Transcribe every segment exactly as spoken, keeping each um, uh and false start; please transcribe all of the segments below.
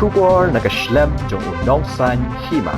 Khubor na ka shlem jong u Nongsaiñ Hima.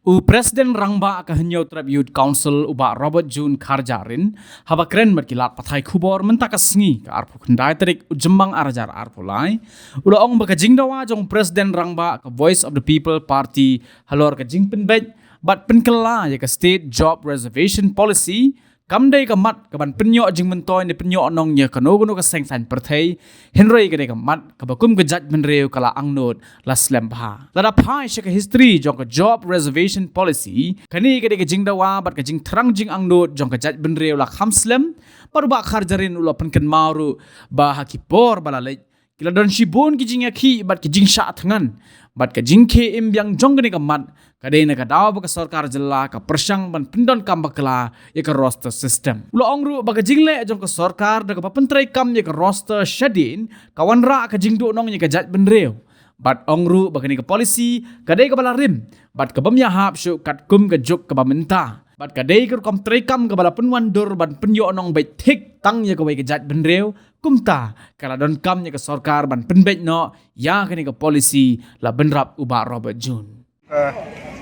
U President Rangbah ka Hynñiewtrep Youth Council u Bah Robert June Kharjahrin, haba kren bad ki lad pathai khubor mynta ka sngi ka arphew khyndai tarik u Jymmang ar hajar arphew lai, u la ong ba ka jingdawa jong President Rangbah ka Voice of the People Party halor ka jingpynbeit bad pynkylla ïa ka State Job Reservation Policy kam dei ka mat ka ban pynïoh jingmyntoi ne pynïoh nong ïa kano kano ka seng saiñ pyrthei, hynrei ka dei ka mat kaba kum ka jaitbynriew ka la angnud la slem bha. Lada phai sha ka history jong ka Job Reservation Policy, kane ka dei ka jingdawa bad ka jingthrang jingangnud jong ka jaitbynriew la kham slem, bad u Bah Kharjahrin u la pynkynmaw ruh ba ha ki por ba la leit ki la don shibun ki jingïakhih bad ki jingshah thngan, bad ka jingkhie im biang jong kane ka mat ka dei na ka daw ba ka sorkar jylla ka pyrshang ban pyndonkam bakla ïa ka roster system. U la ong ruh ba ka jingleh jong ka sorkar da kaba pyntreikam ïa ka roster shadien ka wanrah ka jingduhnong ïa ka jaitbynriew. Bad ong ruh ba kane ka policy ka dei kaba la rim bad ka bym ïahap shuh katkum ka juk kaba mynta. Bad ka dei ka rukom treikam kaba la pynwandur ban pynïoh nong beit thik tang ïa kawei ka jaitbynriew, kumta ka la donkam ïa ka sorkar ban pynbeit noh ïa kane ka policy, la bynrap u Bah Robert June. Ka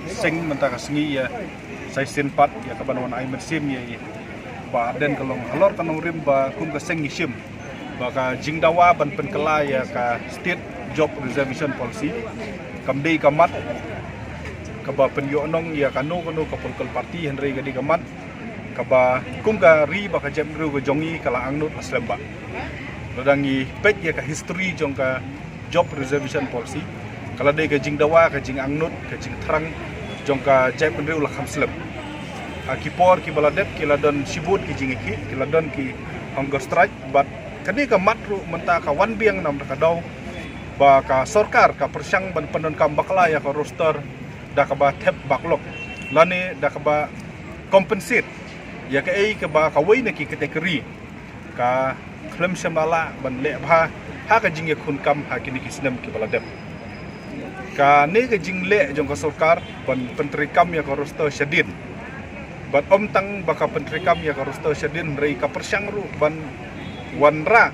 seng mynta ka sngi ïa sa shisien pat ïa ka ban wan ai mynsiem ïa i Bah Ardent ka long halor ka nongrim ba kum ka seng ngi shim ba ka jingdawa ban pynkylla ïa ka State Job Reservation Policy kam dei ka mat kaba pynïoh nong ïa kano kano ka political party, hynrei ka dei ka mat kaba kum ka ri bad ka jaitbynriew ka jong ngi ka la angnud la slem bha. Lada ngi peit ïa ka history jong ka Job Reservation Policy, ka la dei ka jingdawa, ka jingangnud, ka jingthrang jong ka jaitbynriew la kham slem. Ha ki por kiba la dep ki la don shibun ki jingïakhih, ki la don ki hunger strike, bad kane ka mat ruh mynta ka wan biang namar ka daw ba ka sorkar ka pyrshang ban pyndonkam bakla ïa ka roster da kaba thep backlog lane da kaba compensate ïa kaei kaba kawei na ki category ka khlem shym la lah ban leh bha ha ka jingïakhun kam ha kine ki snem kiba la dep. Kane ka jingleh jong ka sorkar ban pyntreikam ïa ka roster shadien, bad ym tang ba ka pyntreikam ïa ka roster shadien, hynrei ka pyrshang ruh ban wanrah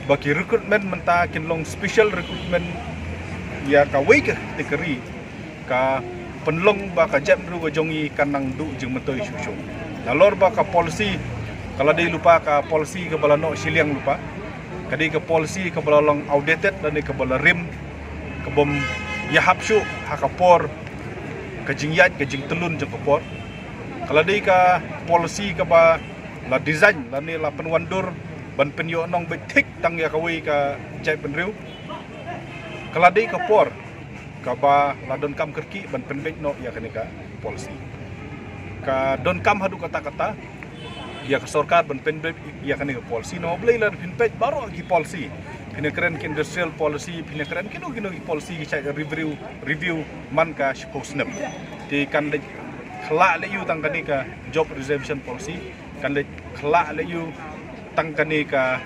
ba ki recruitment mynta kin long special recruitment ïa kawei ka category, ka pynlong ba ka jaitbynriew ka jong ngi kan nang duh jingmyntoi shuh shuh. Nalor ba ka policy ka la dei lypa ka policy kaba la noh shiliang lypa, ka dei ka policy kaba la long outdated lane kaba la rim, ka bym ïahap shuh ha ka por, ka jingïaid ka jingtyllun jong ka por. Ka la dei ka policy kaba la design lane la pynwandur ban pynïoh nong beit thik tang ïa kawei ka jaitbynriew. Ka la dei ka por kaba la donkam kyrkieh ban pynbeit noh ïa kane ka policy. Ka donkam haduh katta katta ïa ka sorkar ban pynbeit ïa kane ka policy. Namar balei? Lada phin peit baroh ki policy, phin ïa kren ki industrial policy, phin ïa kren kino kino ki policy ki shait review, review man ka shiphew snem. Te kan leit khlak leh ïa u tang kane ka Job Reservation Policy, kan leit khlak leh ïa u tang kane ka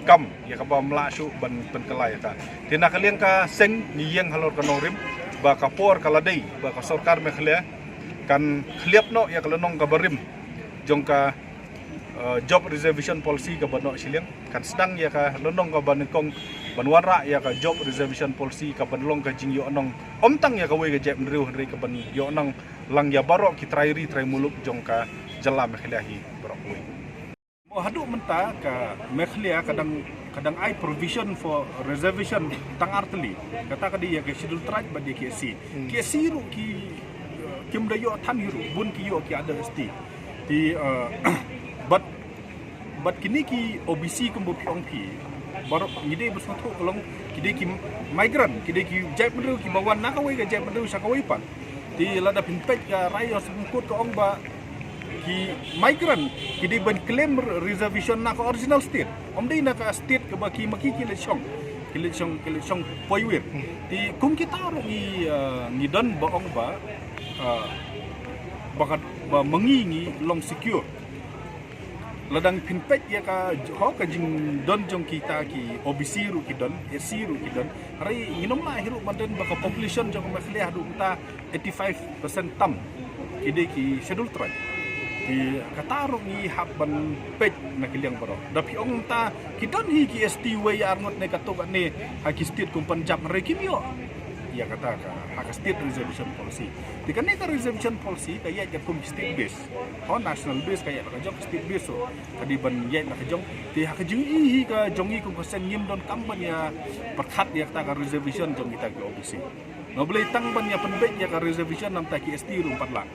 kam ïa kaba ym lah shuh ban pynkylla ïa ka. Te na ka liang ka seng ngi ïeng halor ka nongrim ba ka por ka la dei ba ka sorkar Meghalaya kan khliap noh ïa ka lynnong kaba rim jong ka, eh, Job Reservation Policy kaba noh shiliang, kan sdang ïa ka lynnong kaba nyngkong ban wanrah ïa ka Job Reservation Policy kaban long ka jingïoh nong ym tang ïa kawei ka jaitbynriew, hynrei kaban ïoh nong lang ïa baroh ki trai ri trai muluk jong ka jylla Meghalaya hi baroh kawei. Mo, haduh mynta ka Meghalaya ka dang, ka dang ai provision for reservation tang artylli. Kata ka dei ïa ka Scheduled Tribe bad ïa ka S C. Hmm. Ka S C ruh ki, uh, kim da ïoh than hi ruh, bun ki ïoh ki other S T. Te, uh, bad, bad kine ki O B C kumba phi ong phi, baroh ngi dei ba sngewthuh ka long ki dei ki migrant, ki dei ki jaitbynriew kiba wan na kawei ka jaitbynriew sha kawei pat. Te lada phin peit ka rai jong Supreme Court ka ong ba ki migrant ki dei ban claim reservation na ka original state, ym dei na ka state kaba ki ma ki ki leit shong, ki leit shong, ki leit shong poiwir. Te kum kita ruh ngi, ah, ngi don ba ong ba, ah, ba ka, ba ma ngi ngi long secure. Lada phin peit ïa ka, ho, ka jingdon jong kita ki O B C ruh ki don, S C ruh ki don. Hynrei ngin ym lah hi ruh ban don ba ka population jong ka Meghalaya haduh mynta eighty-five percent tam ki dei ki Scheduled Tribe. Kata ruh ngi hap ban peit na ki liang baroh. Da phi ong mynta ki don hi ki S T wei ar ngut ne katto katne ha ki state kum Punjab, hynrei kim ïoh ïa kata ka, ha ka state reservation policy. Te kane ka reservation policy ka ïaid katkum ki state base. Ho national base ka ïaid la ka jong, ka state base ruh ka dei ban ïaid la ka jong. Te ha ka jingïohi ka jong ngi kum ka seng ngim donkam ban ïa pyrkhat ïa kata ka reservation jong kita ki O B C. Nga balei tang ban ïa pynbeit ïa ka reservation namar ta ki S T ruh em pat lah.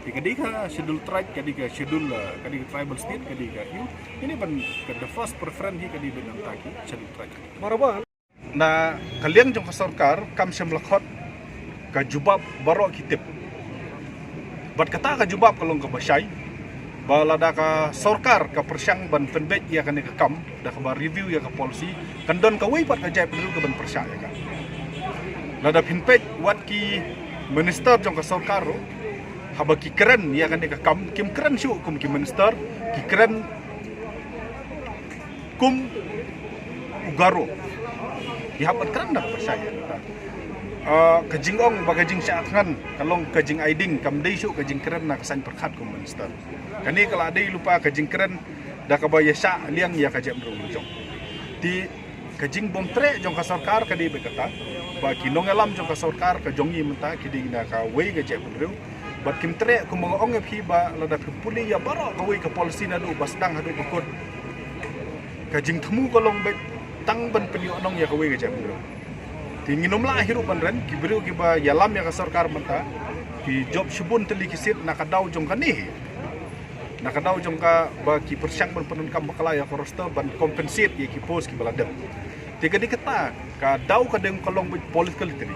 Te ka dei ka schedule tribe, ka dei ka schedule, eh, ka dei ka tribal state, ka dei ka hiu. Kane ban ka the first preference hi ka dei ban namar ta ki schedule tribe. Barabar. Na ka liang jong ka sorkar kam shym la khot ka jubab baroh ki tip. Bad kata ka jubab ka long kaba shai. Ba lada ka sorkar ka pyrshang ban pynbeit ïa kane ka kam, da kaba review ïa ka policy, kan don kawei pat ka jaitbynriew kaban pyrshah ïa ka. Lada phin peit wat ki minister jong ka sorkar ruh, haba ki kren ïa kane ka kam, kim kren shuh kum ki minister, ki kren kum u Garo. Ki hap ban kren da kaba shai. Ah, ka jingong ba ka jingshah thngan ka long ka jingai ding, kam dei shuh ka jingkren na ka saiñ pyrkhat kum minister. Kane ka la dei lypa ka jingkren da kaba ïa shah liang ïa ka jaitbynriew la jong. Te ka jingbymtreh jong ka sorkar ka dei beit kata ba ki nongïalam jong ka sorkar ka jong ngi mynta ki dei na kawei ka jaitbynriew. Bad kim treh, kumba nga ong ïa phi ba lada phi pule ïa baroh kawei ka policy naduh ba sdang haduh ba kut, ka jingthmu ka long beit tang ban pynïohnong ïa kawei ka jaitbynriew. Te ngin ym lah hi ruh ban ren, ki briew kiba ïalam ïa ka sorkar mynta ki jop shibun tylli ki seat na ka daw jong kane hi. Na ka daw jong kaba ki pyrshang ban pyndonkam bakla ïa ka roster ban compensate ïa ki post kiba la dep. Te ka dei kata, ka daw ka dei ka long beit politically.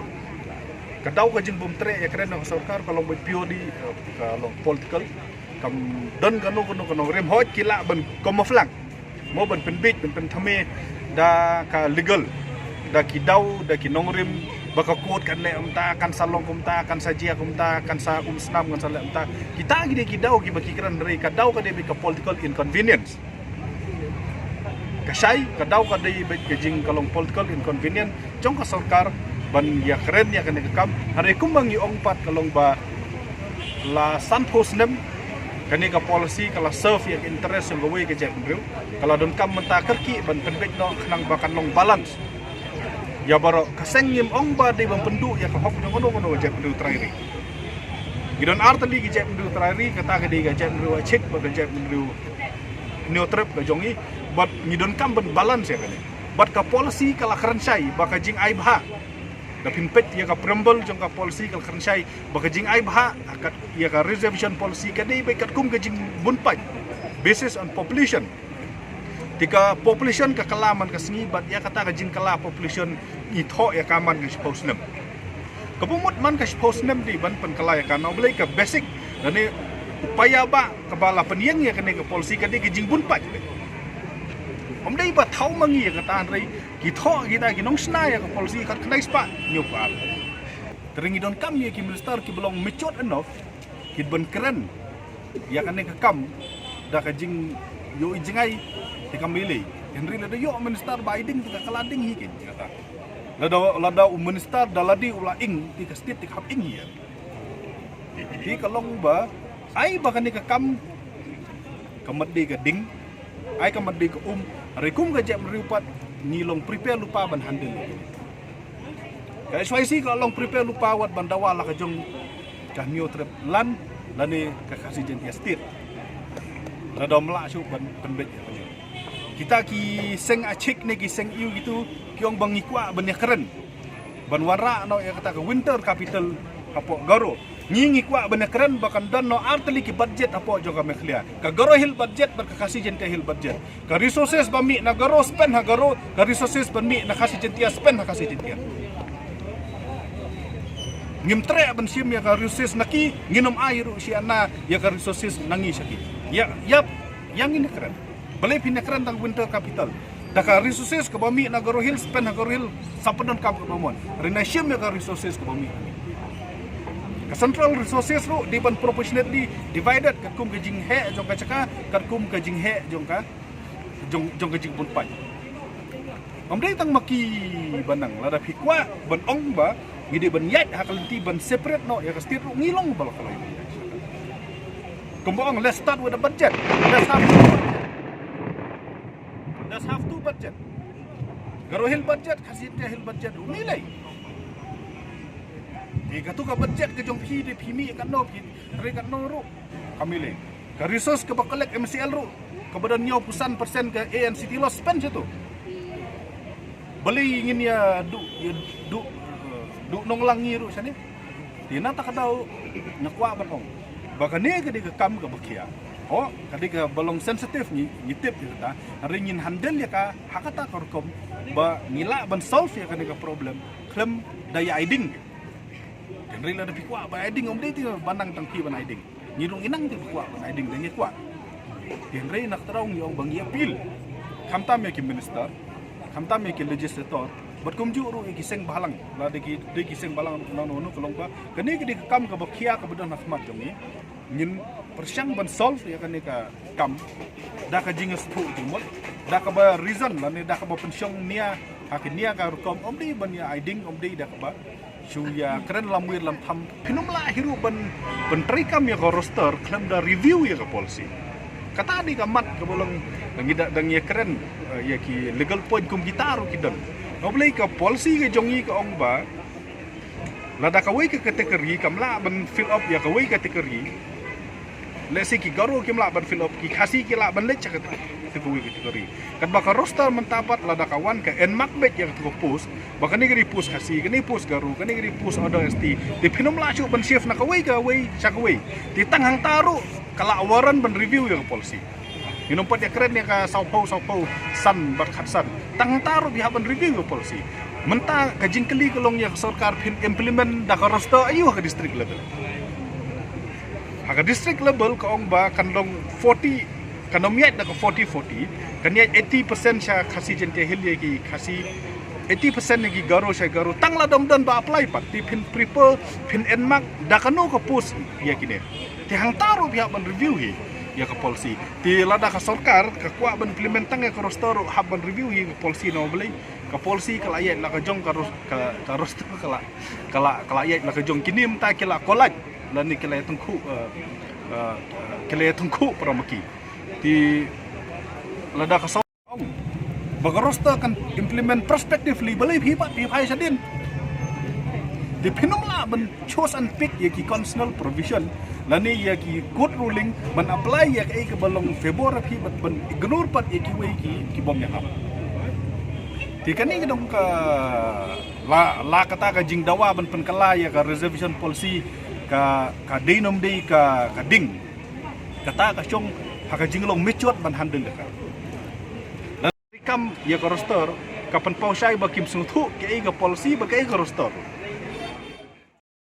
Ka daw ka jingbymtreh ïakren na ka sorkar ka long beit purely, eh, ka long political. Kam don kano kano ka nongrim, hooid ki lah ban kum ma flang. Mo ban pynbeit, ban pynthame da ka legal, da ki daw, da ki nongrim, ba ka court kan leh kumta, kan sa long kumta, kan sa jia kumta, kan sa um snam, kan sa leh kumta. Kita ki dei ki daw kiba ki kren, hynrei ka daw ka dei beit ka political inconvenience. Ka shai, ka daw ka dei beit ka jing ka long political inconvenience jong ka sorkar ban ïakren ïa kane ka kam. Hynrei kumba ngi ong pat ka long ba la sanphew snem kane ka policy ka la serve ïa ka interest jong kawei ka jaitbynriew. Ka la donkam mynta kyrkieh ban pynbeit noh khnang ba kan long balance. Ïa baroh ka seng ngim ong ba dei ban pynduh ïa ka hok jong kano kano ka jaitbynriew trai ri. Ngi don ar tylli ki jaitbynriew trai ri, kata ka dei ka jaitbynriew Achik bad ka jaitbynriew Hynñiewtrep ka jong ngi, bad ngi donkam ban balance ïa kane. Bad ka policy ka la kren shai ba ka jingai bha. Da phin peit ïa ka preamble jong ka policy ka la kren shai ba ka jingai bha, ka, ïa ka reservation policy ka dei beit katkum ka jingbun paid, basis on population. Te ka population ka kylla man ka sngi, bad ïa kata ka jingkylla population ngi thoh ïa ka man ka shiphew snem. Kaba mut man ka shiphew snem dei ban pynkylla ïa ka, namar balei ka basic lane u paidbah kaba la pynïeng ïa kane ka policy ka dei ka jingbun paid. Ym dei ba thaw ma ngi ïa kata, hynrei ki thoh kita ki nongshna ïa ka policy kat khyndai spah hynñiewphew ar. Te ngi donkam ïa ki minister kiba long matured enough, ki ban kren ïa kane ka kam da ka jingïohi jngai, te kam ïalei. Hynrei lada ïoh minister ba ai ding, te ka kylla ding hi kein kata. Lada, lada u minister da lade u la ing, te ka state te ka hap ing hi. Te ka long ba ai ba kane ka kam ka mat dei ka ding, ai ka mat dei ka um, hynrei kum ka jaitbynriew pat ngi long prepare lypa ban handle. Ka H Y C ka long prepare lypa wat ban dawa la ka jong ka Hynñiewtrep Land lane ka Khasi Jaintia State. Lada ym lah shuh ban pynbeit ïa ka jong kita ki seng Achik ne ki seng Hynñiew kitu, ki ong ba ngi kwah ban ïakren ban wanrah noh ïa kata ka winter capital hapoh Garo. Ngi, ngi kwah ban ïakren ba kan don noh ar tylli ki budget hapoh jong ka Meghalaya. Ka Garo Hill budget bad ka Khasi Jaintia Hill budget. Ka resources ba mih na Garo spend ha Garo, ka resources ba mih na Khasi Jaintia spend ha Khasi Jaintia. Ngim treh ban shim ïa ka resources na ki, ngin ym ai ruh shi ana ïa ka resources na ngi sha ki. Ïa, ïap, ïa ngin ïakren. Balei phin ïakren tang winter capital? Da ka resources kaba mih na Garo Hill spend ha Garo Hill, sa pyndonkam kaba mon. Hynrei nang shim ïa ka resources kaba mih. Ka central resources ruh dei ban proportionately divided katkum ka jingheh jong ka jaka, katkum ka jingheh jong ka, jong, jong ka jingbun paid. Ym dei tang ma ki ba nang, lada phi kwah ban ong ba ngi dei ban ïaid ha ka lynti ban separate noh ïa ka state ruh, ngi long ba la ka long. Kumba ong, let's start with the budget. Let's have two budget. Let's have two budget. Garo Hill budget, Khasi Jaintia Hill budget ruh ngi lei. Te katu ka budget ka jong phi te phi mih katno, phi trei katno ruh kam lei. Ka resource kaba collect M C L ruh, kaba don hynñiew phew san percent ka A N C T Law spend sha tu. Balei ngin ïa duh, ïa duh, duh nonglang ngi ruh shane. Te na kata ka daw nga kwah ban ong ba kane ka dei ka kam kaba khia. Ho, ka dei kaba long sensitive, ngi, ngi tip ïa kata. Hynrei ngin handle ïa ka ha kata ka rukom ba ngi lah ban solve ïa kane ka problem khlem da ïa ai ding. Hynrei lada phi kwah ban ai ding, ym dei te ba nang tang phi ban ai ding. Ngi ruh ngi nang te ba kwah ban ai ding, da ngi kwah. Hynrei na kata ka daw ngi ong ba ngi appeal, khamtam ïa ki minister, khamtam ïa ki legislator, bad kumjuh ruh ïa ki seng bhalang, lada ki, dei ki seng bhalang nangno nangno ka long ba kane ka dei ka kam kaba khia kaba don ha khmat jong ngi. Ngin pyrshang ban solve ïa kane ka kam da ka jingsngewthuh jingmut, da kaba reason lane da kaba pynshong nia ha ka nia ka rukom, ym dei ban ïa ai ding, ym dei da kaba shu ïa kren lamwir lamtham. Phin ym lah hi ruh ban, ban treikam ïa ka roster khlem da review ïa ka policy. Kata dei ka mat kaba long da ngi da, da ngi ïa kren, eh, ïa ki legal point kum kita ruh ki don. Nga balei ka policy ka jong ngi ka ong ba lada kawei ka category kam lah ban fill up ïa kawei category, let's say ki Garo kim lah ban fill up, ki Khasi ki lah ban leit sha kata, kata kawei category. Katba ka roster mynta pat lada ka wan ka en mark beit ïa kata ka post, ba kane ka dei post Khasi, kane post Garo, kane ka dei post other S T. Te phin ym lah shuh ban shift na kawei kawei sha kawei. Te tang hangta ruh ka la warrant ban review ïa ka policy. Ngin ym pat ïa kren ïa ka sawphew, sawphew san bad khatsan. Tang hangta ruh phi hap ban review ïa ka policy. Mynta ka jingkylli ka long ïa ka sorkar, phin implement da ka roster aïu ha ka district level. Ha ka district level ka ong ba kan long forty, kan ym ïaid da ka forty forty, kan ïaid eighty percent sha Khasi Jaintia Hills ïa ki Khasi, eighty percent ïa ki Garo sha Garo. Tang la dang don ba apply pat, te phin prepare, phin en mark da kano ka post ïa kine. Te hangta ruh phi hap ban review hi ïa ka policy. Te lada ka sorkar ka kwah ban implement tang ïa ka roster ruh, hap ban review hi ka policy. Na balei? Ka policy ka la ïaid la ka jong, ka ros-, ka, ka roster ka la, ka la, ka la ïaid la ka jong. Kine mynta ki la collide lane ki la ïatyngkhuh, eh, eh, ki la ïatyngkhuh para ma ki. Te lada ka sor- Ba ka roster kan implement prospectively, balei phi pat phi phai shadien? Te phin ym lah ban choose and pick ïa ki constitutional provision lane ïa ki court ruling ban apply ïa kaei kaba long favour phi, ban, ban ignore pat ïa kiwei ki, ki bym ïahap. Te kane ka dei ka la, la kata ka jingdawa ban pynkylla ïa ka reservation policy ka, ka dei ne ym dei ka, ka ding. Kata ka shong ha ka jinglong matured ban handle da ka. Lada treikam ïa ka roster, ka pynpaw shai ba kim sngewthuh kaei ka policy bad kaei ka roster.